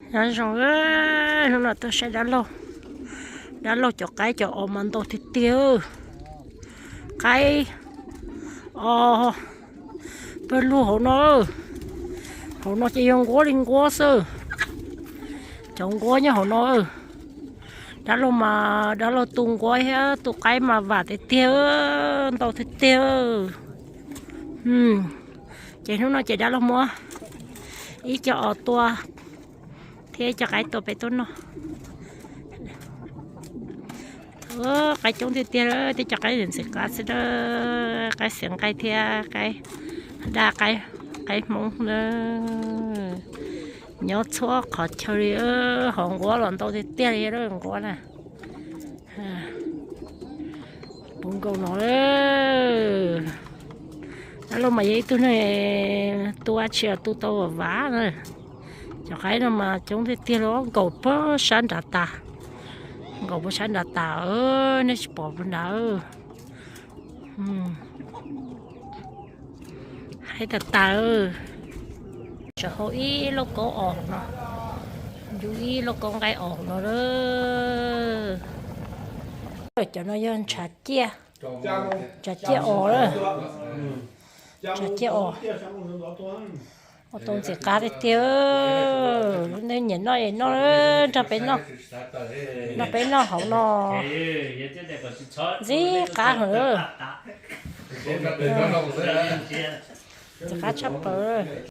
Nyob zoo, hnub no tuaj saib dab laug, dab laug cov qaib cov os mas ntau tiag tiag. Qaib os pawg lug hauv no, hauv no ces yog nquab li nquab xwb. Cov nquab nyob hauv no, dab laug mas dab laug tu nquab thiab tu qaib mas vam tiag tiag, ntau tiag tiag. Ces hnub no ces dab laug muab ib co os tua thiab ib co qaib tua peb tuaj noj. Qaib coob tiag tiag, tej cov qaib ntxim qab xwb, qaib xiav nqaij thiab qaib daj, qaib Hmoob na. Nyob txhua qhov chaw li, hauv nquab los ntau tiag tiag li, nquab na. Puv nkaus no. Dab laug mas yog ib tug neeg tu dab tsi los tu tau vam vam na. Cov qaib no mas coob tiag tiag li, nkaum puag sab nrad tas, nkaum puag sab nrad tas, nej tsis pom puag nrad. Haib tas tas. Tseem hau ib lauj kaub os no, ncu ib lauj kaub nqaij os no lawm. Cov no yog ntshav ciaj, ntshav ciaj os lawm. Ntshav ciaj os, os tau ntxim qab tiag tiag. Lub neej nyiam noj es noj, nrog peb noj, nrog peb noj hauv no. Ntxim qab heev. Ntxim qab tshaj plaws.